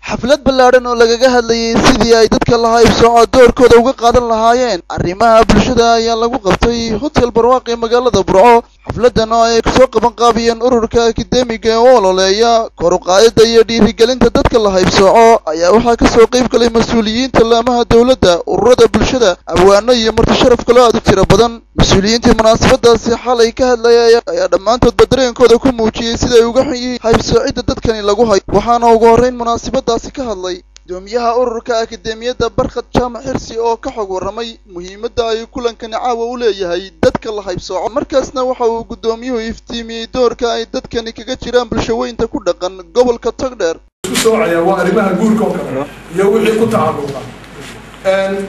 Xaflad ballaadhan oo lagaga hadlayay sidii ay dadka la haybsooco doorkooda uga qaadan lahaayeen arrimaha bulshada ayaa lagu qabtay Hotel Barwaaqi magaalada Burco. Xafladan oo ay soo qaban qaabiyeen ururka akademiga ee u ololeeya kor u qaadida iyo dhiirigelinta dadka la haybsooco ayaa waxaa kasoo qayb galay mas-uuliyiinta laamaha dowladda, ururada bulshada, abwaano iyo marti sharaf kaloo aad u tiro badan. Mas-uuliyiintii munaasabadaasi xalay ka hadlaya ayaa dhammaantoodba dareenkooda ku muujiyey sida ay uga xun yihiin haybsoocidda dadkani lagu hayo. Waxaana ugu horreyn munaasabadaasi ka hadlay gudoomiyaha ururka akademiyadda Barkhad Jaamac Xirsi oo ka xog warramay muhiimadda ay kulankani caawa u leeyahay dadka la haybsooco. Markaasna waxa uu gudoomiyuhu iftiimiyey doorka ay dadkani kaga jiraan bulshaweynta ku dhaqan gobolka Togdheer. Isku soocaya waa arrimaha guurka oo kale iyo wixii ku tacalluqa,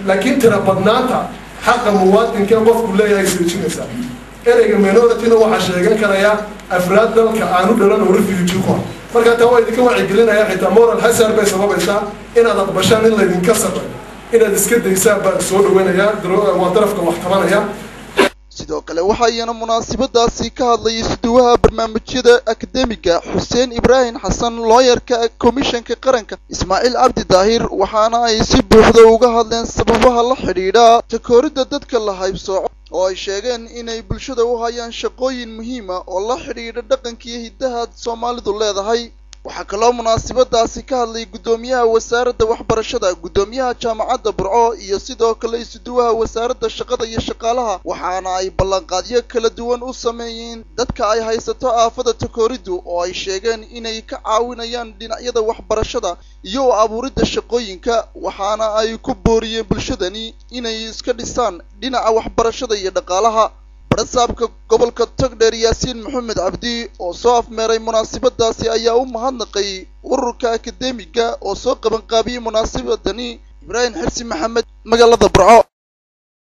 laakiin tira badnaanta xaqa muwaadinka qofku leeyahay seejinaysaa. Ereyga minority-na waxaa sheegan karaya afraad dalka aanu dhalan oo refugee ku ah. Marka taa waa idinka wacyigelinaya, xitaa moral hazard bay sababaysaa inaad aqbashaan in laydinka sarreeyo. Inaad iska daysaan baan soo dhaweynaya, waa darafka wax tabanaya. Sidoo kale waxaa iyana munaasabadaasi ka hadlayay suduwaha barnaamijyada akademiga Xuseen Ibraahim Xasan, looyarka komishanka qaranka Ismaaciil Cabdi Daahir, waxaana ay si buuxda uga hadleen sababaha la xidhiidha takooridda dadka la haybsooco oo ay sheegeen inay bulshada u hayaan shaqooyin muhiima oo la xidhiidha dhaqankiiyo hiddaha Soomaalidu leedahay. Waxaa kaloo munaasabadaasi ka hadlay guddoomiyaha wasaaradda waxbarashada, guddoomiyaha jaamacadda Burco iyo sidoo kale isuduwaha wasaaradda shaqada iyo shaqaalaha, waxaana ay ballanqaadyo kala duwan u sameeyeen dadka ay haysato aafada takooriddu oo ay sheegeen inay ka caawinayaan dhinacyada waxbarashada iyo u abuuridda shaqooyinka. Waxaana ay ku booriyeen bulshadani inay iska dhisaan dhinaca waxbarashada iyo dhaqaalaha. Barasaabka gobolka Togdheer Yaasiin Maxamed Cabdi oo soo afmeeray munaasabadaasi ayaa u mahadnaqay ururka akademiga oo soo qabanqaabiyey munaasabadani. Ibraahim Xirsi Maxamed, magaalada Burco.